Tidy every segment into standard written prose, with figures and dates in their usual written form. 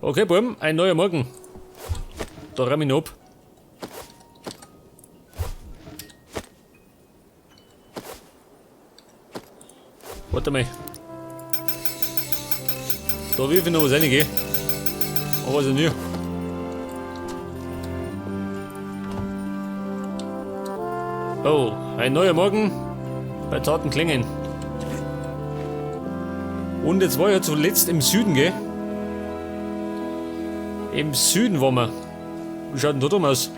Okay, Buben, ein neuer Morgen. Da räum ich noch ab. Warte mal. Da wirf ich noch was rein, gell? Aber also nicht. Oh, ein neuer Morgen bei zarten Klängen. Und jetzt war ich ja zuletzt im Süden, gell? Im Süden waren wir. Wie schaut denn da drum aus?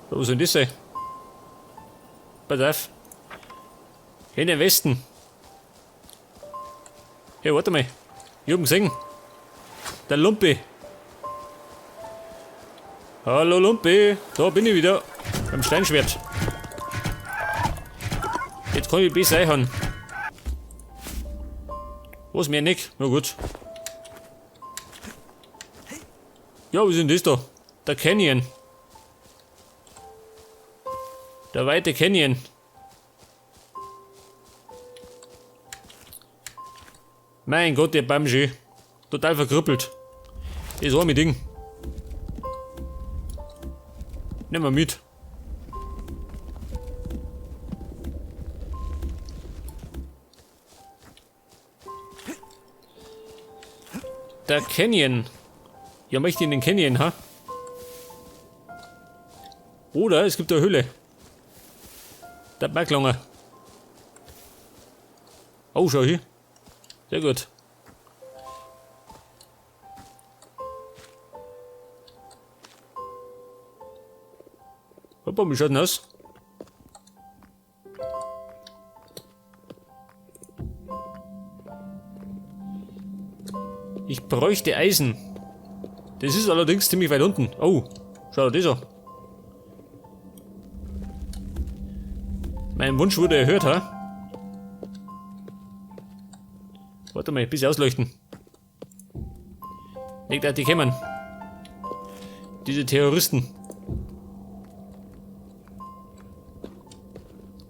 Wo soll denn das sein? Pass auf. In den Westen. Hey, warte mal. Ich hab ihn gesehen. Der Lumpi. Hallo Lumpi. Da bin ich wieder. Beim Steinschwert. Jetzt kann ich besser einhauen. Was mehr nicht? Na gut. Ja, was ist denn das da? Der Canyon. Der weite Canyon. Mein Gott, der Bamschi. Total verkrüppelt. Das arme Ding. Nehmen wir mit. Der Canyon. Ja, möchte ich in den Canyon, ha? Oder es gibt eine Höhle. Der Berglanger. Oh, schau hier. Sehr gut. Hoppa, wie schaut denn aus? Ich bräuchte Eisen. Das ist allerdings ziemlich weit unten. Oh, schau dir das an. Mein Wunsch wurde erhört, ha? Warte mal, ein bisschen ausleuchten. Nicht, dass die kommen. Diese Terroristen.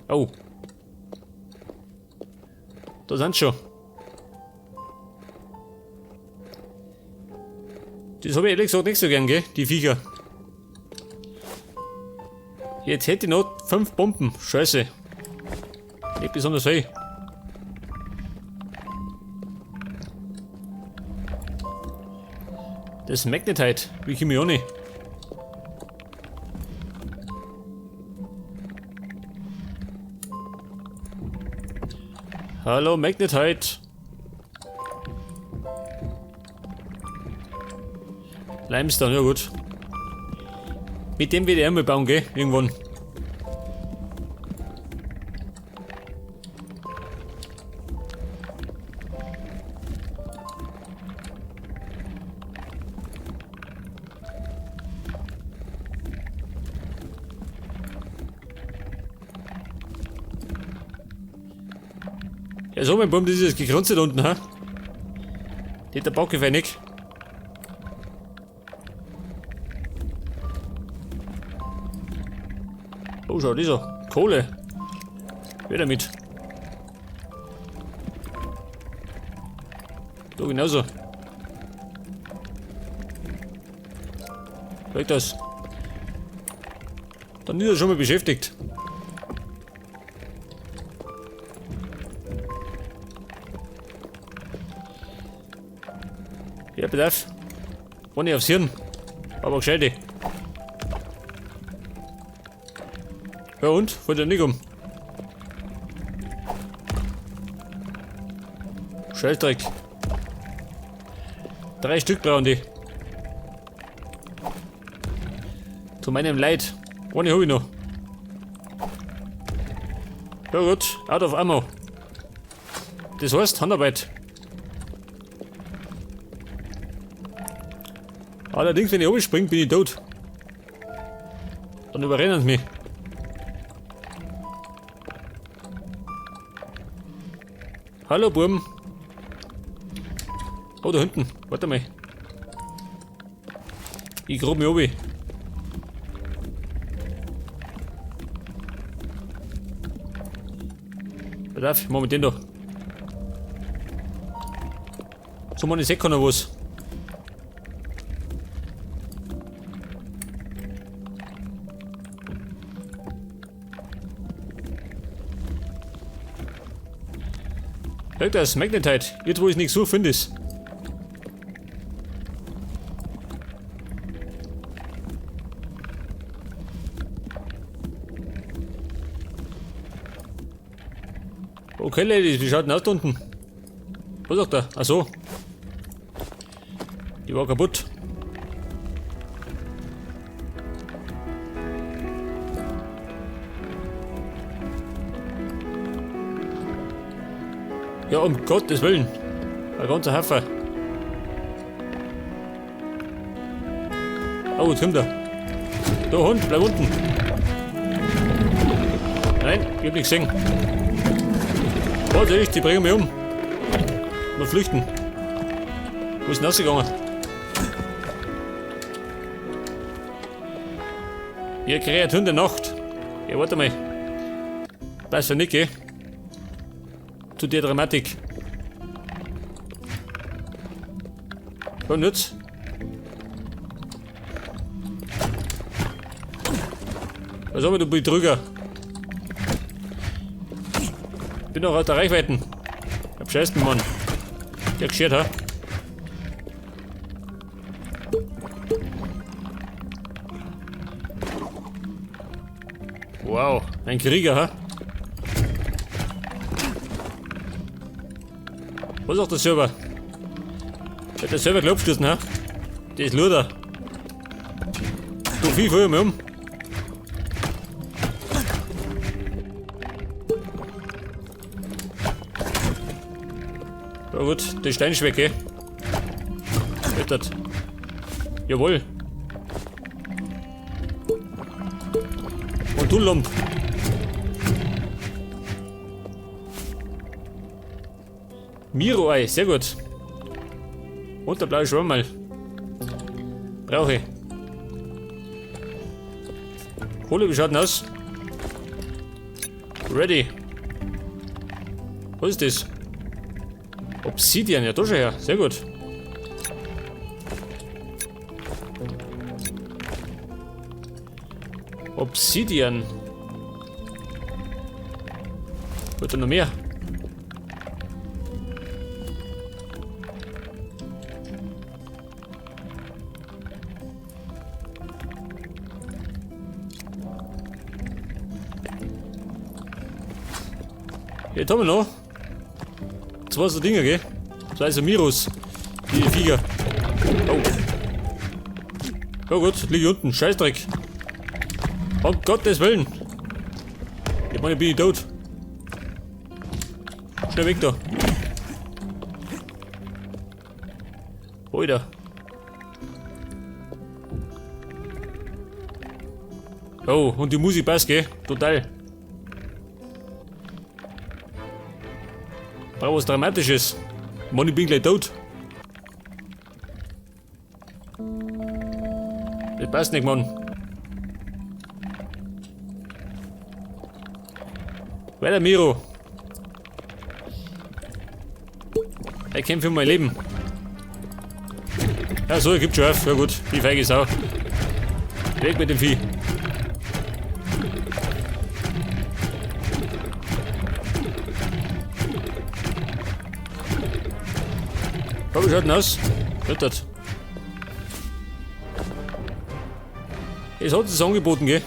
Oh. Da sind schon. Das hab ich ehrlich gesagt nicht so gern, gell? Die Viecher. Jetzt hätte ich noch 5 Bomben. Scheiße. Nicht besonders viel. Das Magnetite. Wie komme ich auch nicht? Hallo Magnetite. Limestone, ja gut. Mit dem werde ich einmal bauen, gell? Irgendwann. Ja, so mein Bum, das ist das Gegrunze da unten, ha? Der Bauke nicht. Oh, schau, das an. Kohle. Wieder mit. So, genauso. Weg das. Dann ist er schon mal beschäftigt. Ja, bitte auf. Ohne aufs Hirn. Aber gescheite. Ja und? Fällt ja nicht um. Scheißdreck. 3 Stück brauchen die. Zu meinem Leid. Ohne hab ich noch. Ja gut, out of ammo. Das heißt Handarbeit. Allerdings, wenn ich oben springe, bin ich tot. Dann überrennen sie mich. Hallo, Buben. Oh, da hinten. Warte mal. Ich grab mich oben. Pass auf, ich mach mit dem da. So, man, ich seh keiner was. Schau das, Magnetite. Jetzt wo ich nichts suche, finde ich's. Okay, Ladies, wie schaut denn aus da unten? Was sagt er? Ach so. Die war kaputt. Ja, um Gottes Willen. Ein ganzer Haufen. Oh, jetzt kommt er. Du Hund, bleib unten. Nein, ich hab nichts gesehen. Vorsicht, die bringen mich um. Mal flüchten. Wo ist denn rausgegangen? Ihr Kreaturen der Nacht. Ja, warte mal. Passt ja nicht, gell? Zu der Dramatik. Und jetzt? Was haben wir, du Betrüger? Bin doch aus der Reichweiten. Hab Scheißen, Mann. Der geschert, ha? Wow, ein Krieger, ha? Was ist auch der Server? Hat der Server gleich abgestoßen, ha? Der ist Luder. Du Vieh, fahr mich um. Ja gut, der Stein ist weg, ey. Jawohl. Und du Lump. Miro-Ei, sehr gut. Und der blaue Schwammerl. Brauche ich. Kohle, wie schaut denn aus? Ready. Was ist das? Obsidian, ja da schon her. Sehr gut. Obsidian. Wird da noch mehr? Jetzt haben wir noch zwei so Dinger, gell? Zwei so Miros. Die Viecher. Oh. Oh gut, lieg ich unten. Scheißdreck. Um Gottes Willen. Ich meine, bin ich tot. Schnell weg da. Alter. Oh, und die Musik passt, gell? Total. Brauch was Dramatisches. Mann, ich bin gleich tot. Das passt nicht, Mann. Weiter, Miro. Ich kämpfe um mein Leben. Ja, so, er gibt schon auf. Ja gut, die feige Sau. Weg mit dem Vieh. Wie schaut denn aus? Wird. Es hat es angeboten, gell?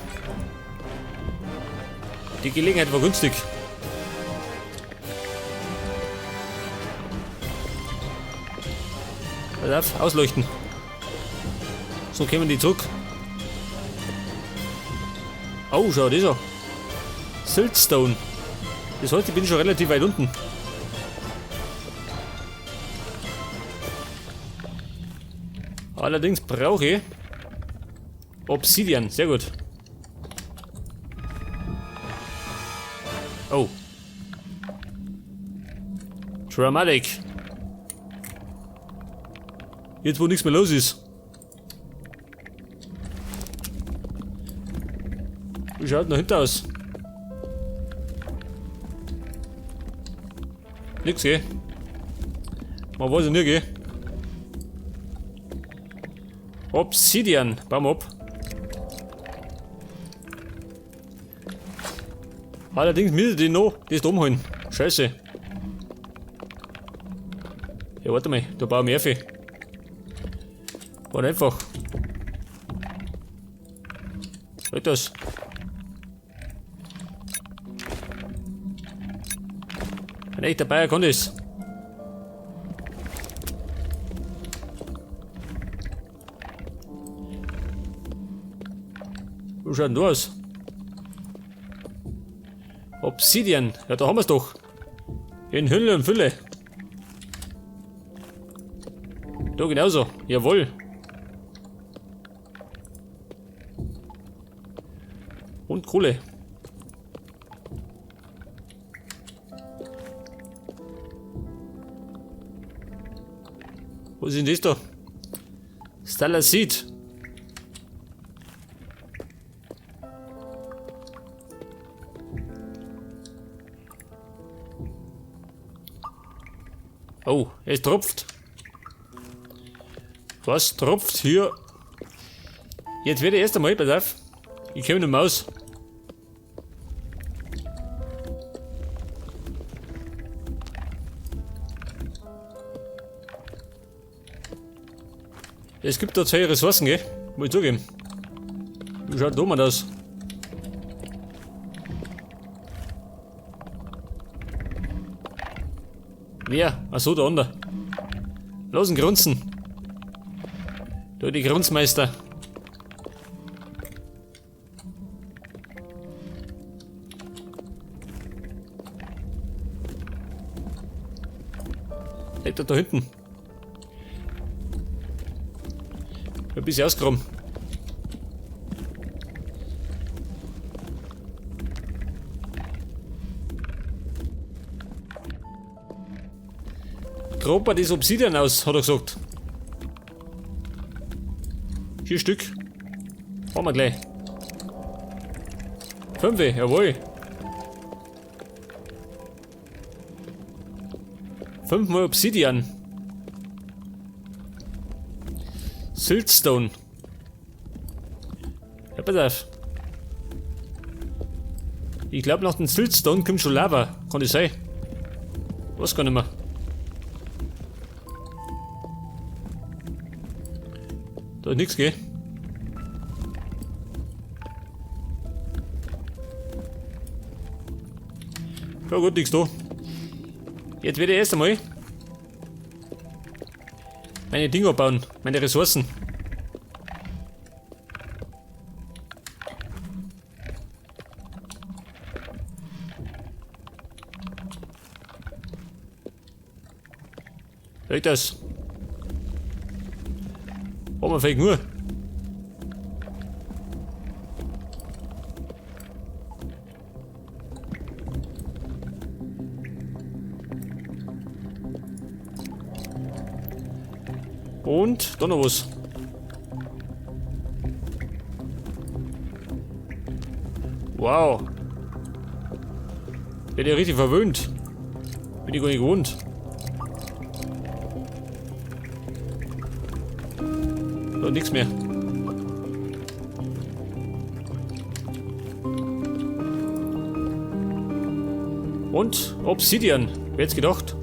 Die Gelegenheit war günstig. Pass auf, ausleuchten. So kommen die zurück. Oh, schau das an. Siltstone. Das heißt, ich bin schon relativ weit unten. Allerdings brauche ich Obsidian, sehr gut. Oh. Dramatic. Jetzt, wo nichts mehr los ist. Wie schaut noch hinter aus? Nix, gell? Man weiß ja nie, gell? Obsidian. Bauen wir ab. Allerdings müssen die noch das da umholen. Scheiße. Ja, warte mal, da bauen wir viel. Warte einfach. Halt das. Ein echter Bayer kann das. Wie schaut denn da aus? Obsidian. Ja, da haben wir's doch. In Hülle und Fülle. Da genauso. Jawohl. Und Kohle. Was ist denn das da? Stalactit. Oh, es tropft. Was tropft hier? Jetzt werde ich erst einmal, pass auf. Ich komme nicht mehr aus. Es gibt da zwei Ressourcen, gell? Muss ich zugeben. Wie schaut da mal aus? Wer? Achso, der andere. Lass ihn grunzen. Da die Grunzmeister. Liegt er da hinten? Ein bisschen ausgegraben. Grob das Obsidian aus, hat er gesagt. 4 Stück. Haben wir gleich. 5, jawohl. 5 mal Obsidian. Siltstone. Ja, pass auf. Ich glaub, nach dem Siltstone kommt schon Lava. Kann das sein? Was kann ich mehr? Da ist nix, gell? Ja gut, nix da. Jetzt werde ich erst einmal meine Dinger bauen, meine Ressourcen. Vielleicht das. Oh, man fängt nur. Und da noch was. Wow. Bin ja richtig verwöhnt. Bin ich gar nicht gewohnt. Da nix mehr. Und Obsidian. Wer hätt's gedacht?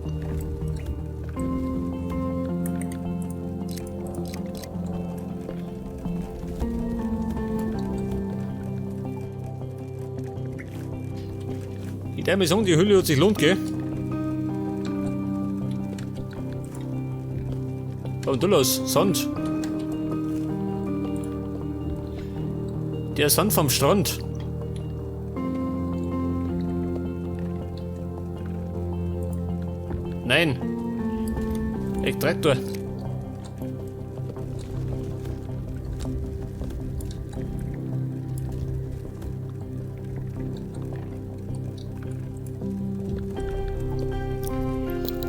Ich darf mir sagen, die Hülle hat sich lohnt, gell? Und da los, Sand. Der Sand vom Strand. Nein. Extraktor.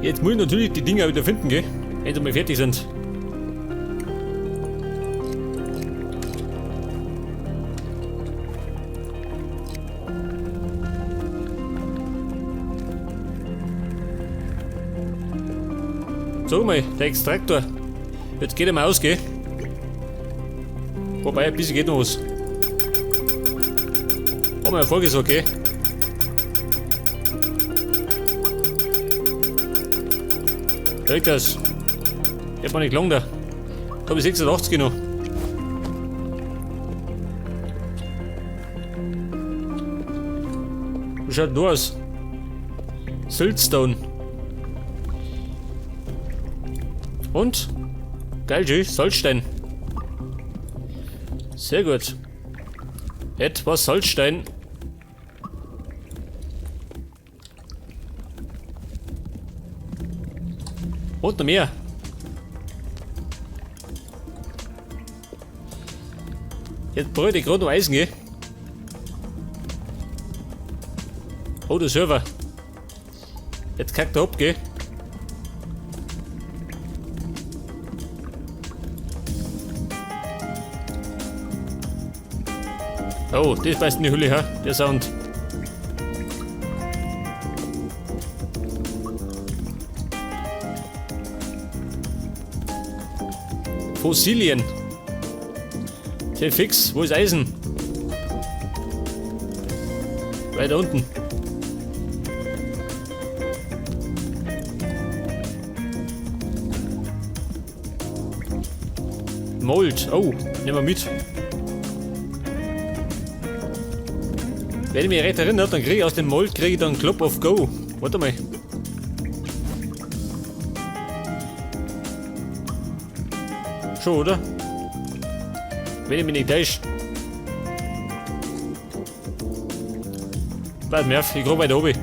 Jetzt muss ich natürlich die Dinger wieder finden, gell? Wenn sie mal fertig sind. So mal, der Extraktor. Jetzt geht er mal aus, gell? Wobei, ein bisschen geht noch was. Haben wir ja vorgesagt, okay? Kriegt das. Ich hab mal nicht gelangt da. Da hab ich 86 noch. Wie schaut denn da aus? Siltstone. Und? Geil, schön. Salzstein. Sehr gut. Etwas Salzstein. Und noch mehr. Jetzt brauche ich gerade noch Eisen, gell? Oh, der Server. Jetzt kackt er ab, gell? Oh, das beißt in die Hülle, ha? Der Sound. Fossilien. Fix, wo ist Eisen? Weiter unten. Mold. Oh, nehmen wir mit. Wenn ich mich recht erinnere, dann kriege ich aus dem Mold kriege ich dann Club of Go. Warte mal. Schon, oder? Wenn ich mich nicht täusche. Warte mal auf, ich grab weiter oben.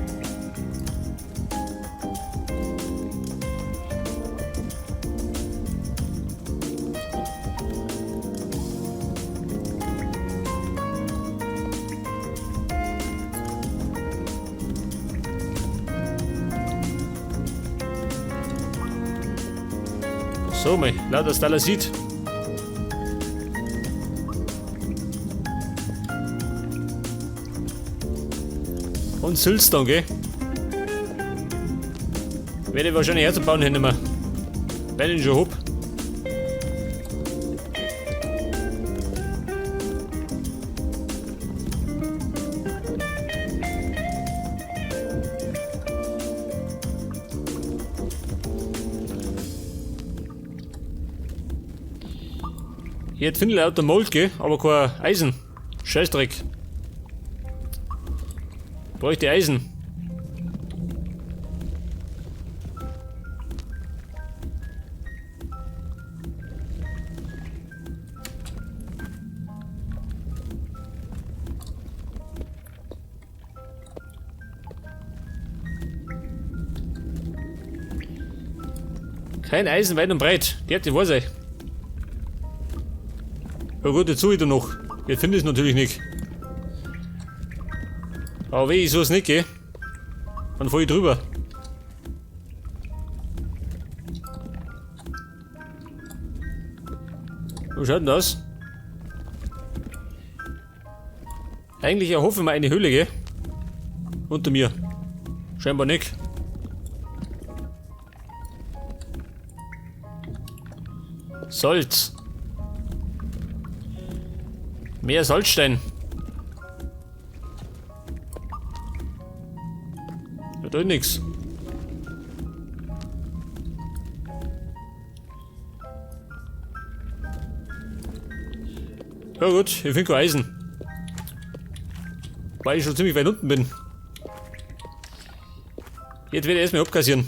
So, mei, lauter Stalasit. Und Siltstone, gell? Werde ich wahrscheinlich herzubauen hin immer. Wenn ich ihn schon hab. Jetzt finde ich lauter Mold, gell? Aber kein Eisen. Scheißdreck. Bräuchte Eisen. Kein Eisen weit und breit. Die hat die wahr sein. Ja gut, jetzt suche ich da noch. Jetzt finde ich es natürlich nicht. Aber weh, ich suche es nicht, gell? Dann fahr ich drüber. Wie schaut denn das? Eigentlich erhoffe ich mir eine Höhle, gell? Unter mir. Scheinbar nicht. Salz. Mehr Salzstein. Ja, da ist nix. Ja gut, ich finde kein Eisen. Weil ich schon ziemlich weit unten bin. Jetzt werde ich erstmal abkassieren.